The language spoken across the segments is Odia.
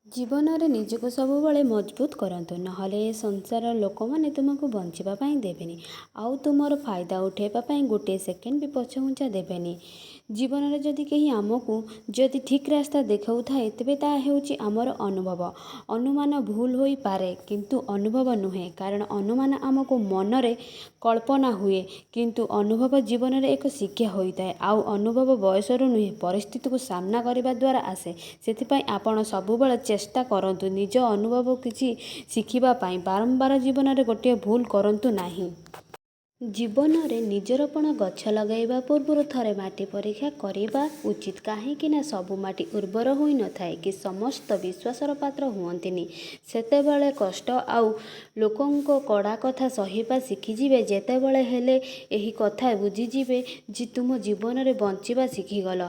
ଜୀବନରେ ନିଜକୁ ସବୁବେଳେ ମଜବୁତ କରନ୍ତୁ, ନହେଲେ ଏ ସଂସାରର ଲୋକମାନେ ତୁମକୁ ବଞ୍ଚିବା ପାଇଁ ଦେବେନି। ଆଉ ତୁମର ଫାଇଦା ଉଠାଇବା ପାଇଁ ଗୋଟିଏ ସେକେଣ୍ଡ ବି ପଛଘୁଞ୍ଚା ଦେବେନି। ଜୀବନରେ ଯଦି କେହି ଆମକୁ ଯଦି ଠିକ୍ ରାସ୍ତା ଦେଖାଉଥାଏ, ତେବେ ତାହା ହେଉଛି ଆମର ଅନୁଭବ। ଅନୁମାନ ଭୁଲ ହୋଇପାରେ, କିନ୍ତୁ ଅନୁଭବ ନୁହେଁ। କାରଣ ଅନୁମାନ ଆମକୁ ମନରେ କଳ୍ପନା ହୁଏ, କିନ୍ତୁ ଅନୁଭବ ଜୀବନରେ ଏକ ଶିକ୍ଷା ହୋଇଥାଏ। ଆଉ ଅନୁଭବ ବୟସରୁ ନୁହେଁ, ପରିସ୍ଥିତିକୁ ସାମ୍ନା କରିବା ଦ୍ୱାରା ଆସେ। ସେଥିପାଇଁ ଆପଣ ସବୁବେଳେ ଚେଷ୍ଟା କରନ୍ତୁ ନିଜ ଅନୁଭବ କିଛି ଶିଖିବା ପାଇଁ। ବାରମ୍ବାର ଜୀବନରେ ଗୋଟିଏ ଭୁଲ କରନ୍ତୁ ନାହିଁ। ଜୀବନରେ ନିଜରପଣ ଗଛ ଲଗାଇବା ପୂର୍ବରୁ ଥରେ ମାଟି ପରୀକ୍ଷା କରିବା ଉଚିତ। କାହିଁକିନା ସବୁ ମାଟି ଉର୍ବର ହୋଇନଥାଏ କି ସମସ୍ତେ ବିଶ୍ୱାସର ପାତ୍ର ହୁଅନ୍ତିନି। ସେତେବେଳେ କଷ୍ଟ ଆଉ ଲୋକଙ୍କ କଡ଼ା କଥା ସହିବା ଶିଖିଯିବେ ଯେତେବେଳେ ହେଲେ ଏହି କଥା ବୁଝିଯିବେ ଯେ ତୁମ ଜୀବନରେ ବଞ୍ଚିବା ଶିଖିଗଲ।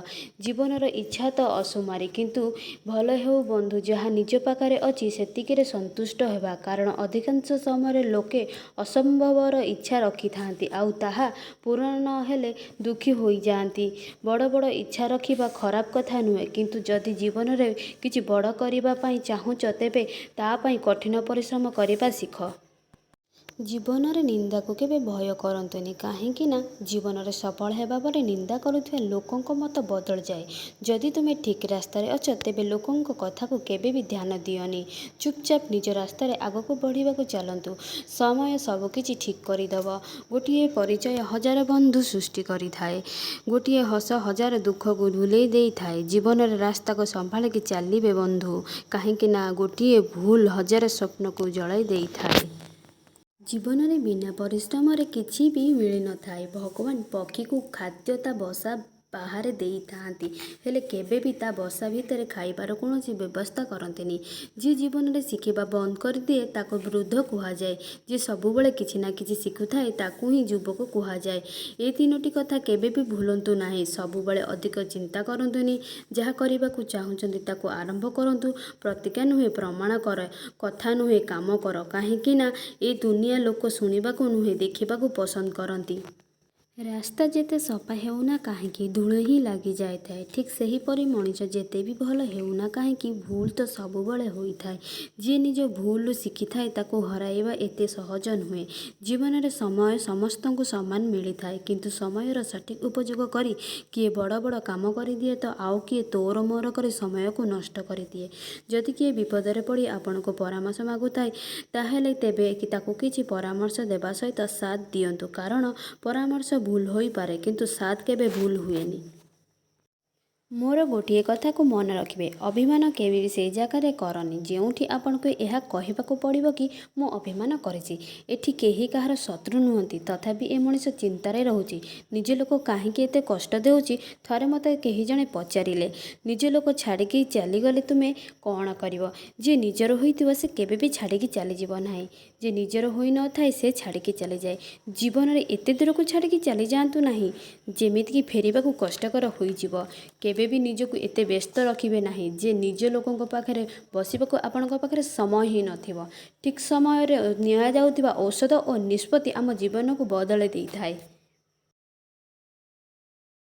ଜୀବନର ଇଚ୍ଛା ତ ଅସୁମାରୀ, କିନ୍ତୁ ଭଲ ହେଉ ବନ୍ଧୁ, ଯାହା ନିଜ ପାଖରେ ଅଛି ସେତିକିରେ ସନ୍ତୁଷ୍ଟ ହେବା। କାରଣ ଅଧିକାଂଶ ସମୟରେ ଲୋକେ ଅସମ୍ଭବର ଇଚ୍ଛା ରଖିଥାନ୍ତି, ଆଉ ତାହା ପୂରଣ ନ ହେଲେ ଦୁଃଖୀ ହୋଇଯାଆନ୍ତି। ବଡ଼ ବଡ଼ ଇଚ୍ଛା ରଖିବା ଖରାପ କଥା ନୁହେଁ, କିନ୍ତୁ ଯଦି ଜୀବନରେ କିଛି ବଡ଼ କରିବା ପାଇଁ ଚାହୁଁଛ, ତେବେ ତା' ପାଇଁ କଠିନ ପରିଶ୍ରମ କରିବା ଶିଖ। ଜୀବନରେ ନିନ୍ଦାକୁ କେବେ ଭୟ କରନ୍ତୁନି, କାହିଁକିନା ଜୀବନରେ ସଫଳ ହେବା ପରେ ନିନ୍ଦା କରୁଥିବା ଲୋକଙ୍କ ମତ ବଦଳିଯାଏ। ଯଦି ତୁମେ ଠିକ୍ ରାସ୍ତାରେ ଅଛ, ତେବେ ଲୋକଙ୍କ କଥାକୁ କେବେ ବି ଧ୍ୟାନ ଦିଅନି। ଚୁପଚାପ ନିଜ ରାସ୍ତାରେ ଆଗକୁ ବଢ଼ିବାକୁ ଚାଲନ୍ତୁ। ସମୟ ସବୁକିଛି ଠିକ୍ କରିଦେବ। ଗୋଟିଏ ପରିଚୟ ହଜାର ବନ୍ଧୁ ସୃଷ୍ଟି କରିଥାଏ। ଗୋଟିଏ ହସ ହଜାର ଦୁଃଖକୁ ଭୁଲେଇ ଦେଇଥାଏ। ଜୀବନରେ ରାସ୍ତାକୁ ସମ୍ଭାଳିକି ଚାଲିବେ ବନ୍ଧୁ, କାହିଁକିନା ଗୋଟିଏ ଭୁଲ ହଜାର ସ୍ୱପ୍ନକୁ ଜଳାଇ ଦେଇଥାଏ। ଜୀବନରେ ବିନା ପରିଶ୍ରମରେ କିଛି ବି ମିଳିନଥାଏ। ଭଗବାନ ପକ୍ଷୀକୁ ଖାଦ୍ୟ ତା' ବସା ବାହାରେ ଦେଇଥାନ୍ତି, ହେଲେ କେବେ ବି ତା' ବସା ଭିତରେ ଖାଇବାର କୌଣସି ବ୍ୟବସ୍ଥା କରନ୍ତିନି। ଯିଏ ଜୀବନରେ ଶିଖିବା ବନ୍ଦ କରିଦିଏ, ତାକୁ ବୃଦ୍ଧ କୁହାଯାଏ। ଯିଏ ସବୁବେଳେ କିଛି ନା କିଛି ଶିଖୁଥାଏ, ତାକୁ ହିଁ ଯୁବକ କୁହାଯାଏ। ଏ ତିନୋଟି କଥା କେବେ ବି ଭୁଲନ୍ତୁ ନାହିଁ। ସବୁବେଳେ ଅଧିକ ଚିନ୍ତା କରନ୍ତୁନି। ଯାହା କରିବାକୁ ଚାହୁଁଛନ୍ତି ତାକୁ ଆରମ୍ଭ କରନ୍ତୁ। ପ୍ରତିଜ୍ଞା ନୁହେଁ, ପ୍ରମାଣ କର। କଥା ନୁହେଁ, କାମ କର। କାହିଁକିନା ଏ ଦୁନିଆ ଲୋକ ଶୁଣିବାକୁ ନୁହେଁ, ଦେଖିବାକୁ ପସନ୍ଦ କରନ୍ତି। ରାସ୍ତା ଯେତେ ସଫା ହେଉନା କାହିଁକି ଧୂଳି ହିଁ ଲାଗିଯାଇଥାଏ। ଠିକ୍ ସେହିପରି ମଣିଷ ଯେତେ ବି ଭଲ ହେଉନା କାହିଁକି ଭୁଲ ତ ସବୁବେଳେ ହୋଇଥାଏ। ଯିଏ ନିଜ ଭୁଲରୁ ଶିଖିଥାଏ, ତାକୁ ହରାଇବା ଏତେ ସହଜ ନୁହେଁ। ଜୀବନରେ ସମୟ ସମସ୍ତଙ୍କୁ ସମାନ ମିଳିଥାଏ, କିନ୍ତୁ ସମୟର ସଠିକ୍ ଉପଯୋଗ କରି କିଏ ବଡ଼ ବଡ଼ କାମ କରିଦିଏ ତ ଆଉ କିଏ ତୋର ମୋର କରି ସମୟକୁ ନଷ୍ଟ କରିଦିଏ। ଯଦି କିଏ ବିପଦରେ ପଡ଼ି ଆପଣଙ୍କୁ ପରାମର୍ଶ ମାଗୁଥାଏ, ତାହେଲେ ତେବେ ତାକୁ କିଛି ପରାମର୍ଶ ଦେବା ସହିତ ସାଥ୍ ଦିଅନ୍ତୁ। କାରଣ ପରାମର୍ଶ ଭୁଲ ହୋଇପାରେ, କିନ୍ତୁ ସାଥ୍ କେବେ ଭୁଲ ହୁଏନି। ମୋର ଗୋଟିଏ କଥାକୁ ମନେ ରଖିବେ, ଅଭିମାନ କେବେ ବି ସେଇ ଜାଗାରେ କରନି ଯେଉଁଠି ଆପଣଙ୍କୁ ଏହା କହିବାକୁ ପଡ଼ିବ କି ମୁଁ ଅଭିମାନ କରିଛି। ଏଠି କେହି କାହାର ଶତ୍ରୁ ନୁହନ୍ତି, ତଥାପି ଏ ମଣିଷ ଚିନ୍ତାରେ ରହୁଛି। ନିଜ ଲୋକ କାହିଁକି ଏତେ କଷ୍ଟ ଦେଉଛି, ଥରେ ମୋତେ କେହି ଜଣେ ପଚାରିଲେ। ନିଜ ଲୋକ ଛାଡ଼ିକି ଚାଲିଗଲେ ତୁମେ କ'ଣ କରିବ? ଯିଏ ନିଜର ହୋଇଥିବ ସେ କେବେ ବି ଛାଡ଼ିକି ଚାଲିଯିବ ନାହିଁ। ଯିଏ ନିଜର ହୋଇନଥାଏ ସେ ଛାଡ଼ିକି ଚାଲିଯାଏ। ଜୀବନରେ ଏତେ ଦୂରକୁ ଛାଡ଼ିକି ଚାଲିଯାଆନ୍ତୁ ନାହିଁ ଯେମିତିକି ଫେରିବାକୁ କଷ୍ଟକର ହୋଇଯିବ। କେବେ ବି ନିଜକୁ ଏତେ ବ୍ୟସ୍ତ ରଖିବେ ନାହିଁ ଯେ ନିଜ ଲୋକଙ୍କ ପାଖରେ ବସିବାକୁ ଆପଣଙ୍କ ପାଖରେ ସମୟ ହିଁ ନଥିବ। ଠିକ୍ ସମୟରେ ନିଆଯାଉଥିବା ଔଷଧ ଓ ନିଷ୍ପତ୍ତି ଆମ ଜୀବନକୁ ବଦଳାଇ ଦେଇଥାଏ।